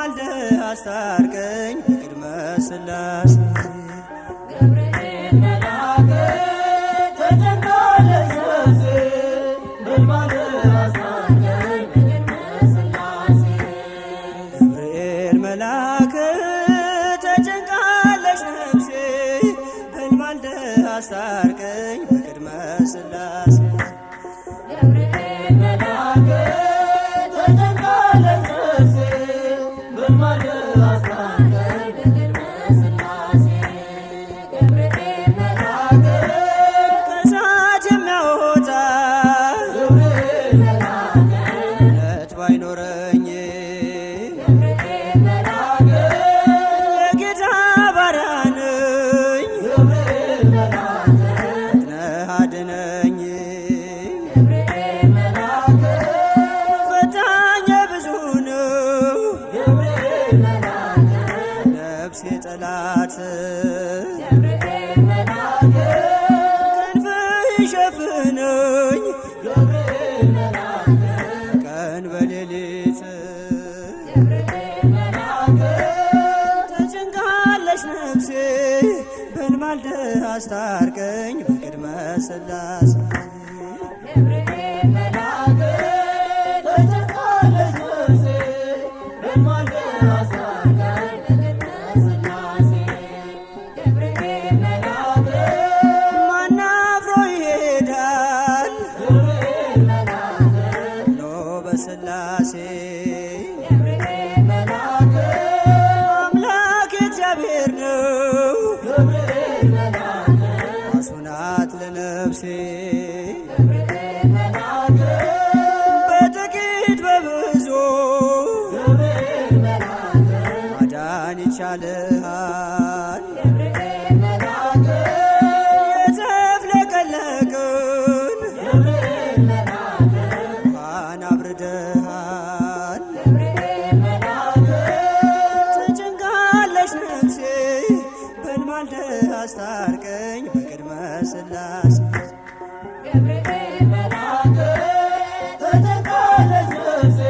ማልደህ አስታርቀኝ በቅድመ ሥላሴ። ገብርኤል መልአክ ተጨንቃለች ነፍሴ በማልደህ አስታርቀኝ በቅድመ ሥላሴ። ገብርኤል መልአክ ተጨንቃለች ነፍሴ በል ማልደህ አስታርቀኝ በቅድመ ሥላሴ። ገብርኤል መልአክ ተጨንቃለች ነፍሴ በማልደህ አስታርቀኝ በቅድመ ሥላሴ። ገብርኤል መልአክ ከእሳት የሚያወጣ ገብርኤል መልአክ እምነት ባይኖረኝ ገብርኤል መልአክ የጌታ ባሪያ ነኝ ገብርኤል መልአክ ፈጥነህ አድነኝ። ገብርኤል መልአክ ፈታኝ ብዙ ነው ገብርኤል መልአክ ነፍሴ ጠላት ገብርኤል መልአክ ክንፍህ ይሸፍነኝ ገብርኤል መልአክ ቀን በሌሊት። ገብርኤል መልአክ ተጨንቃለች ነፍሴ በል ማልደህ አስታርቀኝ በቅድመ ሥላሴ። ገብርኤል መልአክ ተጨንቃለች ነፍሴ በማልደህ አስታርቀኝ በቅድመ ሥላሴ። ገብርኤል መልአክ ማን አፍሮ ይሄዳል ገብርኤል መልአክ ኖ በሥላሴ ገብርኤል መልአክ አምላክ እግዚአብሔር ነው ገብርኤል መልአክ ራሱ ናት ለነፍሴ። ገብርኤል መልአክ በጥቂት በብዙ ገብርኤል መልአክ ማዳን ይቻልሃል ገብርኤል መልአክ የተፍለቀለቅን ገብርኤል መልአክ ውሃን አብርደሃል። ገብርኤል መልአክ ተጨንቃለች ነፍሴ በል ማልደህ አስታርቀኝ በቅድመ ሥላሴ። ገብርኤል መልአክ ተጨንቃለች ነፍሴ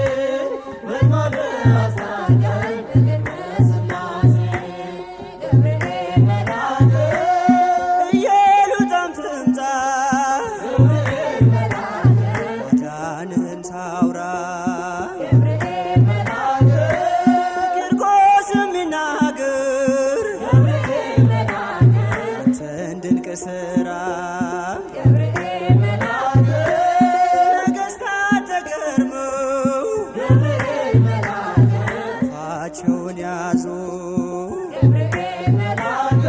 በማልደህ አስታርቀኝ በቅድመ ሥላሴ። ገብርኤል መልአክ ኢየሉጣም ትምጣ ገብርኤል መልአክ ማዳንህን ታውራ ገብርኤል መልአክ ቂርቆስም ይናገር ገብርኤል መልአክ አንተን ድንቅ ሥራ። ገብርኤል መልአክ ነገሥታት ተገርመው ገብርኤል መልአክ አፋቸውን ያዙ። ገብርኤል መልአክ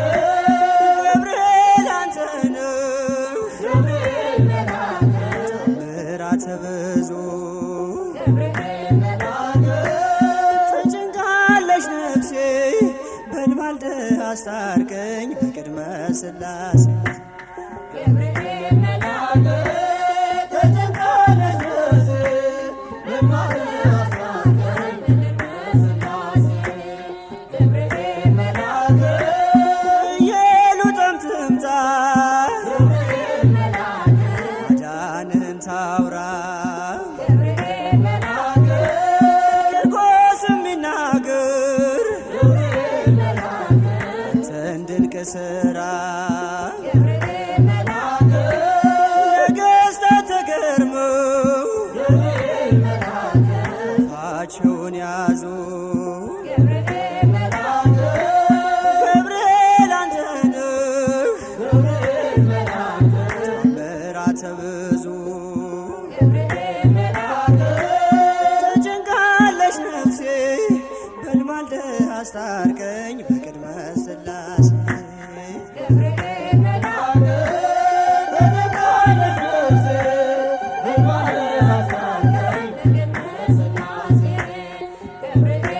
ገብርኤል አንተ ነህ ገብርኤል መልአክ ምሕረተ ብዙ። ገብርኤል መልአክ ተጨንቃለች ነፍሴ በል ማልደህ አስታርቀኝ በቅድመ ሥላሴ። ገብርኤል መልአክ ተጨንቃለች ነፍሴ በማልደህ አስታርቀኝ በቅድመ ሥላሴ። ገብርኤል መልአክ ኢየሉጣም ትምጣ ገብርኤል መልአክ ማዳንህን ታውራ ገብርኤል መልአክ ቂርቆስም ይናገር ገብርኤል መልአክ አንተን ድንቅ ሥራ። ገብርኤል መልአክ ነገሥታት ተገርመው ገብርኤል መልአክ አፋቸውን ያዙ። ገብርኤል መልአክ ገብርኤል አንተ ነህ ገብርኤል መልአክ ምሕረተ ብዙ። ገብርኤል መልአክ ተጨንቃለች ነፍሴ በል ማልደህ አስታርቀኝ በቅድመ ሥላሴ። ገብርኤል መልአክ ተጨንቃለች ነፍሴ በማልደህ አስታርቀኝ በቅድመ ሥላሴ። ገብርኤል